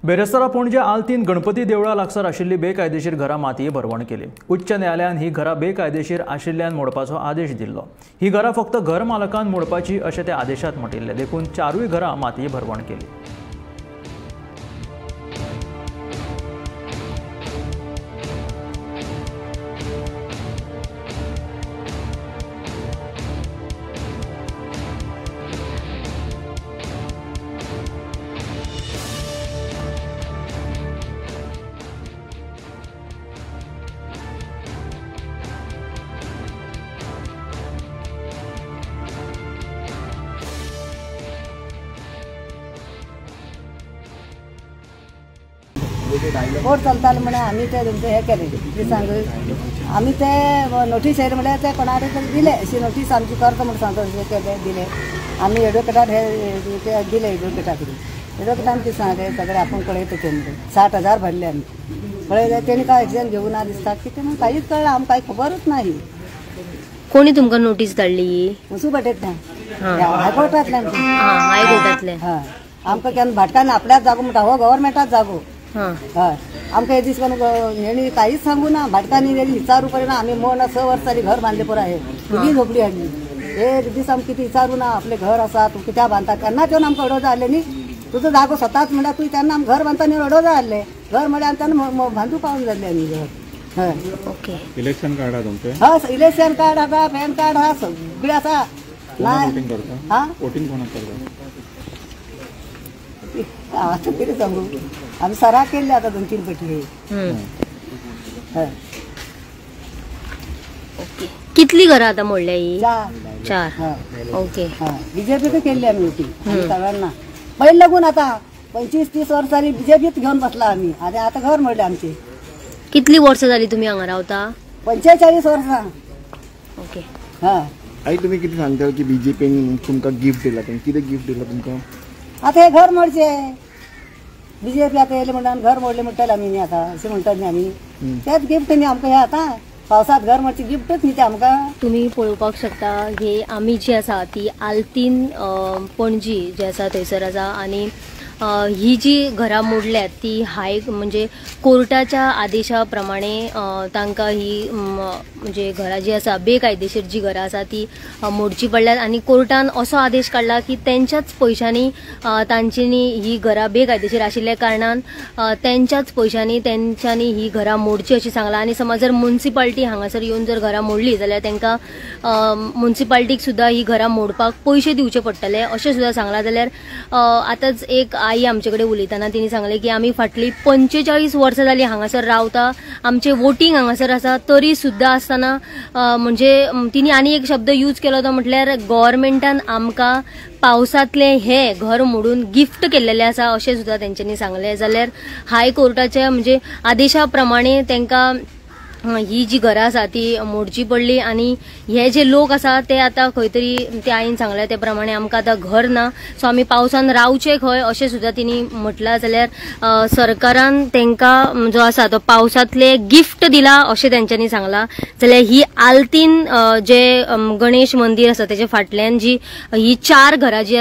बेरेस्तारा पणजे आल्तीन गणपती देवळा लागसार आशिल्ली बेकायदेशीर घरां मातये भरवण केली. उच्च न्यायालयान ही घरां बेकायदेशीर आशिल्ल्यान मोडपाचो आदेश दिल्लो. ही घरां फक्त घर मालकान मोडपाची अशें त्या आदेशांत म्हटिल्लें, देखून चारूय घरां मातये भरवण केली. कोर्ट चलताले म्हणे आमी ते तुमचे हे केले कितें सांग, आमी ते नोटीस येयले म्हळ्यार ते कोणाक तरी दिले अशी नोटीस आमची करता म्हण सांगता अशें केले दिले. आमी एडवोकेटाक हे ते दिले एडवोकेटा कडेन. एडवोकेटान कितें सांगलें सगळें आपूण पळयता ते म्हणून 60,000 भरले आमी. पळयले तेणी काय एक्शन घेवना ना दिसता कितें म्हण कांयच कळना, आमकां कांय खबरूच ना. ही कोणी तुमकां नोटीस धाडली? मुसुबटेंतल्यान, हायकोर्टांतल्यान. हायकोर्टांतल्यान. हय, आमकां केन्ना भाटकान्न आपल्याच जागो म्हणटा, हो गव्हर्मेंटाच जागो. हय, आमकां हे दीस हेणी कांयच सांगू ना. भाटकान्नी हेणी विचारू पळयना. आमी मोड 6 वर्सांनी घर बांदले पुराय, हे तुजी झोपडी हाडली. एक दीस आमकां कितें विचारू ना, आपलें घर आसा तूं कित्याक बांदता तेन्नाच येवन आमकां अडोवजा हाडलें न्ही. तुजो जागो स्वताच म्हणल्यार तूं तेन्ना आमकां घर बांदता न्ही अडोवजा हाडलें घर म्हळ्यार तेन्ना बांदू पावून जाल्लें आमी घर. हय, ओके. इलेक्शन कार्ड आहा तुमचें? हय, इलेक्शन कार्ड आसा, पॅन कार्ड आहा, सगळें आसा. ना वोटींग कोणाक करता? आतां कितें सांगू, आमी सराक केल्ले आतां 2-3 पटी. हय. ओके, कितली घरां आतां मोडल्या ही? 4. ओके. हय, बीजेपीक केल्ली आमी वोटींग सगळ्यांना पयलीं लागून. आतां 25-30 वर्सांनी बीजेपीत घेवन बसला आमी आनी आतां घर मोडलें आमचें. कितली वर्सां जाली तुमी हांगा रावता? 45 वर्सां. ओके. हय. आई, तुमी कितें सांगता की बीजेपीन तुमकां गिफ्ट दिला? कितें गिफ्ट दिला तुमकां? आतां हें घर मोडचें बीजेपी आतां येयलें म्हणून घर मोडलें म्हणटले आमी न्ही आतां, अशें म्हणटात न्ही आमी. तेंच गिफ्ट न्ही आमकां हें आतां पावसांत घर मोडचें गिफ्टच न्ही तें आमकां. तुमी पळोवपाक शकता हे आमी जी आसा ती आल्तीन पणजी जे आसा थंयसर आसा. आनी ही जी घरां मोडल्यात ती हाय म्हणजे कोर्टाच्या आदेशा प्रमाणे तांकां ही म्हणजे घरां जी आसा बेकायदेशीर जी घरां आसा ती मोडची पडल्यात. आनी कोर्टान असो आदेश काडला की तेंच्याच पयशांनी तांच्यांनी ही घरां बेकायदेशीर आशिल्ल्या कारणान तेंच्याच पयशांनी तेंच्यांनी ही घरां मोडची अशें सांगलां. आनी समज जर मुन्सिपाल्टी हांगासर येवन जर घरां मोडली जाल्यार तांकां मुन्सिपाल्टीक सुद्दां ही घरां मोडपाक पयशे दिवचे पडटले अशें सुद्दां सांगलां. जाल्यार आतांच एक आई आमचे कडेन उलयतना तिणी सांगलें की आमी फाटली 45 वर्सां जाली हांगासर रावता, आमचें वोटींग हांगासर आसा, तरी सुद्दां आसतना म्हणजे तिणी आनी एक शब्द यूज केलो तो म्हटल्यार गव्हर्मेंटान आमकां पावसांतलें हें घर मोडून गिफ्ट केल्लेलें आसा अशें सुद्दां तेंच्यांनी सांगलें. जाल्यार हायकोर्टाच्या म्हणजे आदेशा प्रमाणे तांकां ही जी घरां आसा ती मोडची पडली. आनी हे जे लोक आसा ते आतां खंय तरी ते आईन सांगलें ते प्रमाणे आमकां आतां घर ना, सो आमी पावसान रावचे खंय अशें सुद्दां तिणी म्हटलां. जाल्यार सरकारान तांकां जो आसा तो पावसांतले गिफ्ट दिला अशें तेंच्यांनी सांगलां. जाल्यार ही आल्तीन जे गणेश मंदीर आसा तेजे फाटल्यान जी ही 4 घरां जी